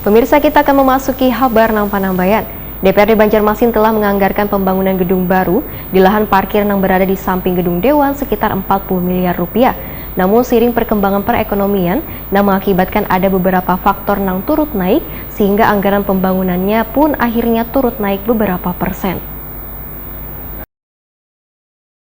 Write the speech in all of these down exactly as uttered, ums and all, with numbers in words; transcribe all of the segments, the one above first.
Pemirsa, kita akan memasuki habar nang panambayan. D P R D Banjarmasin telah menganggarkan pembangunan gedung baru di lahan parkir nang berada di samping gedung Dewan sekitar empat puluh miliar rupiah. Namun, seiring perkembangan perekonomian, nang mengakibatkan ada beberapa faktor nang turut naik, sehingga anggaran pembangunannya pun akhirnya turut naik beberapa persen.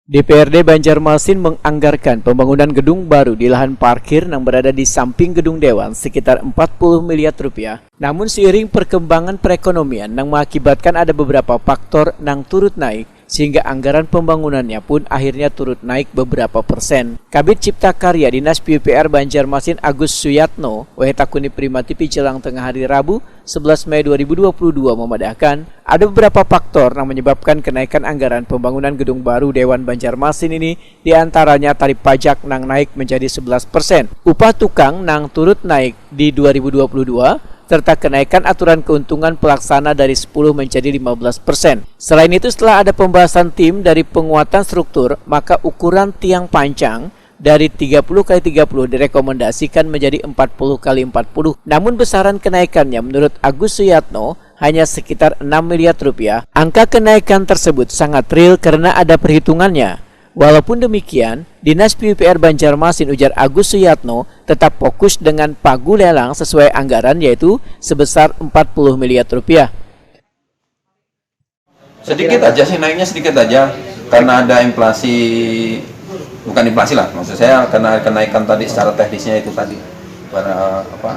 D P R D Banjarmasin menganggarkan pembangunan gedung baru di lahan parkir nang berada di samping gedung Dewan sekitar empat puluh miliar rupiah. Namun, seiring perkembangan perekonomian nang mengakibatkan ada beberapa faktor nang turut naik, sehingga anggaran pembangunannya pun akhirnya turut naik beberapa persen. Kabid Cipta Karya Dinas P U P R Banjarmasin Agus Suyatno, wayah takuni Prima T V jelang tengah hari Rabu, sebelas Mei dua ribu dua puluh dua, memadahkan, ada beberapa faktor yang menyebabkan kenaikan anggaran pembangunan gedung baru Dewan Banjarmasin ini, di antaranya tarif pajak nang naik menjadi sebelas persen, upah tukang nang turut naik di dua ribu dua puluh dua, serta kenaikan aturan keuntungan pelaksana dari sepuluh menjadi lima belas persen. Selain itu, setelah ada pembahasan tim dari penguatan struktur, maka ukuran tiang pancang dari tiga puluh kali tiga puluh direkomendasikan menjadi empat puluh kali empat puluh. Namun, besaran kenaikannya menurut Agus Suyatno hanya sekitar enam miliar rupiah. Angka kenaikan tersebut sangat real karena ada perhitungannya. Walaupun demikian, Dinas P U P R Banjarmasin, ujar Agus Suyatno, tetap fokus dengan pagu lelang sesuai anggaran, yaitu sebesar empat puluh miliar rupiah. Sedikit aja sih, naiknya sedikit aja karena ada inflasi, bukan inflasi lah, maksud saya karena kenaikan tadi secara teknisnya itu tadi, pada apa,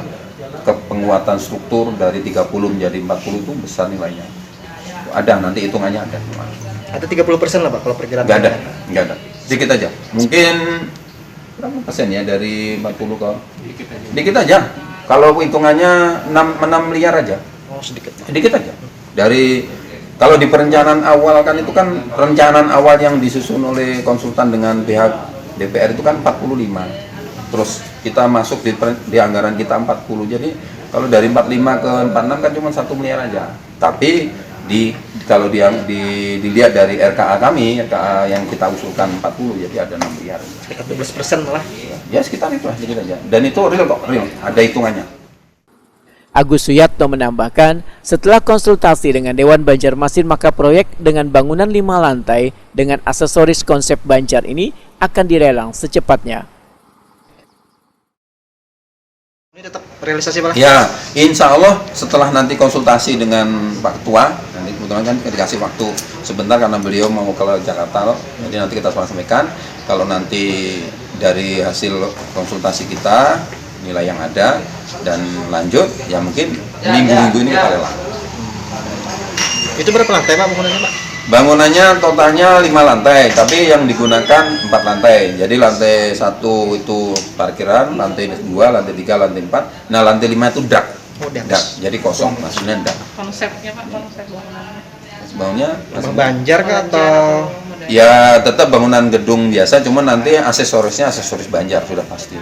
kepenguatan struktur dari tiga puluh menjadi empat puluh itu besar nilainya. Ada, nanti hitungannya ada. Ada tiga puluh persen lah, Pak, kalau perkiraan. Nggak ada, nggak ada. Sedikit aja. Mungkin berapa persen ya dari empat puluh ke? Dikit aja. Kalau hitungannya enam, enam miliar aja. Oh, sedikit. Sedikit aja. Dari, kalau di perencanaan awal kan, itu kan perencanaan awal yang disusun oleh konsultan dengan pihak D P R itu kan empat puluh lima. Terus kita masuk di, per- di anggaran kita empat puluh. Jadi kalau dari empat puluh lima ke empat puluh enam kan cuma satu miliar aja. Tapi di, kalau di, di, dilihat dari R K A kami, R K A yang kita usulkan empat puluh, jadi ada enam miliar. Sekitar dua belas persen malah. Ya, sekitar itu lah, sedikit aja. Dan itu real kok, real. Ada hitungannya. Agus Suyatno menambahkan, setelah konsultasi dengan Dewan Banjarmasin, maka proyek dengan bangunan lima lantai dengan aksesoris konsep Banjar ini akan dilelang secepatnya. Ini tetap realisasi, Pak? Ya, insya Allah setelah nanti konsultasi dengan Pak Ketua, nanti kebetulan kan kita dikasih waktu sebentar karena beliau mau ke Jakarta, loh. Jadi nanti kita sampaikan kalau nanti dari hasil konsultasi kita, nilai yang ada dan lanjut, ya mungkin minggu-minggu ini kita lelang. Itu berapa lantai, Pak, bangunannya, Pak? Bangunannya totalnya lima lantai, tapi yang digunakan empat lantai. Jadi lantai satu itu parkiran, lantai dua, lantai tiga, lantai empat. Nah, lantai lima itu dak. Oh, di Dak, atas. Jadi kosong, maksudnya dak. Konsepnya, Pak, konsep bangunannya. Bangunnya Rumah Banjar kah atau? Modern. Ya, tetap bangunan gedung biasa, cuman nanti aksesorisnya aksesoris Banjar sudah pasti.